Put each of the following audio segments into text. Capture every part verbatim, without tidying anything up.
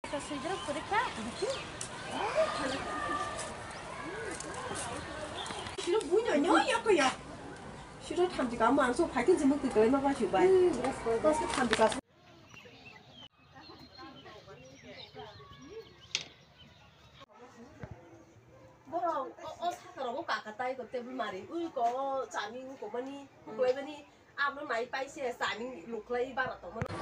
Siro buino nyo yako ya. Siro thamchi ka mo ang so phaikin jimuk twi kwlai ma ba chu bai. Bas ke thamchi ka. Borok o, o saka rogo kaka tai ko tebul mari. Ui ko o chani ui ko mani. Ui ko mani. Abo nai paise chani luklai bara tongmani.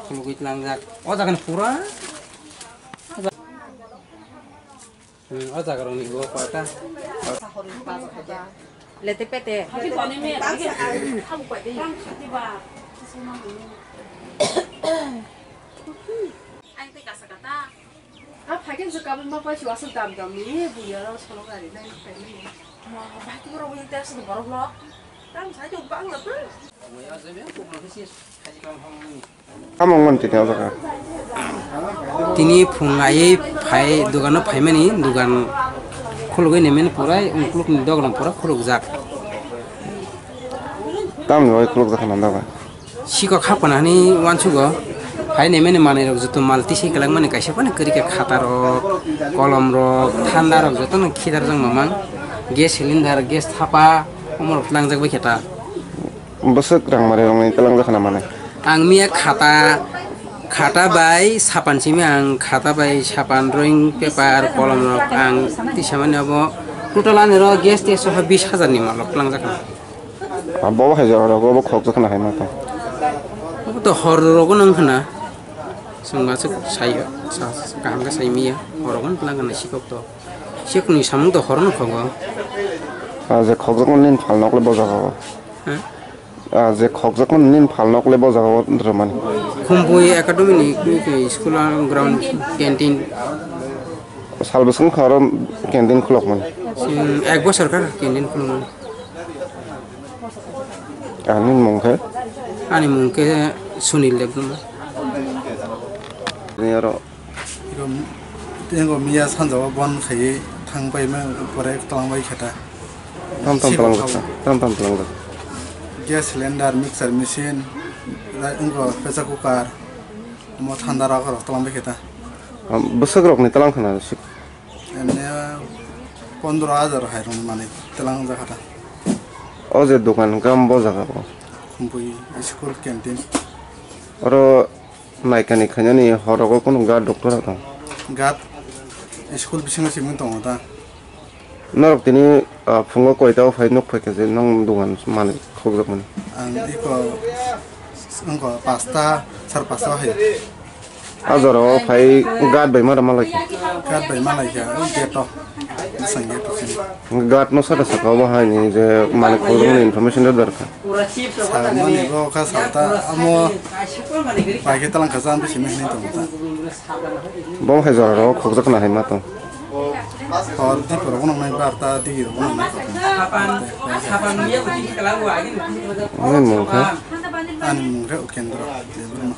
Khulugwi tlangjak. O jaga ni pura. Hmm, o jaga rok ni bo pata. Lete pete. Ang tei kasa kata. A phaikin se kabui ma paisi aswk dam dam ni buya ro solo gari nai phaimani. Ma bai tu ro buya te aswk borok lo. Tam sai tu bang la tu. Tamo wng tini o jaga. Tini phung aiwi phai dogano phaimani, dogan khulugwi naimani pura, ukulukni dogan pura khulukjak. Tamni bai khulukjak nang dogan. Sikok hapkha hinwi uansugo. Hai naimani manwirok joto mal tisai kwlangmani kaisa phano kwrwi khe khatarok, kolomrok, thandarok jotono khidarjak mamang. Gas cylinder, gas thapa, omorok tlangjak bai khe ta. Bwswk rang manwirokni tlangjak khna manwi? Ang miya khata, khata bai sapan simi ang khata bai sapan, drawing paper, kolomrok ang tisamani abo total aniro gas tei soha bis hajar ni malrok tlangjak khna. Abo hai jora rogo bo khokjak khna hai ma tong. Obo to hor rogo nang khna. Chwng ma chwk sai, sa, sa, kaham khe sai miya. Hor rogo nang khna sikok to. Sikni samung to hor no khogo. Ah, je khokjak nini phalnok le bo jaga o. Ha? Ah, je khokjak nini phalnok le bo jaga o rwmani. Khumpui Academy ni, ni school ground canteen. Sal bwswk kha oro canteen khulokmani? Hmm, ek bosor kha canteen khulokmani. Ani mung khe? Ani mung khe Sunil Debbarma. Ni oro. Iko, iko miya sanjao bon khaiwi thang pai ma pore tong bai kheta. Tam tam Sebo tlang khao. Tam tam tlang. Gas cylinder, mixer machine, ra-, iko pressure cooker, omo thanda rok rok tong bai kheta. Bwswk rok ni tlang khna sik. Ene pondro hajar hai rong mani telang jakha ta. O je dokan hwnkhe amo bo jaga o? Khumpui school canteen. Oro naikani khainani horogo kunu guard doctor rok tong? Guard school bisingo simi tongo ta. Norok tini, ah, phungo koita o phai nuk phaikha je nong dogan manwi khokjakmani? Ang iko wngkha pasta, sar pasta o hai. A jora o phai guard bai mara malai kha. Guard bai malai kha, o gate o. Bwsang gate o sini. Guard no saka saka obo hai ni je manwi khokjakmani information rw dorkar. Sa mani bo kha sa ta amo pai khe talang kha jang bisi mihini tong ta. Bo hai jora ro khokjak na hai ma tong. Hor di poro bono nai bar ta di ro bono nai. Ani mung kha? Ani mung khe Ukendra Debbarma.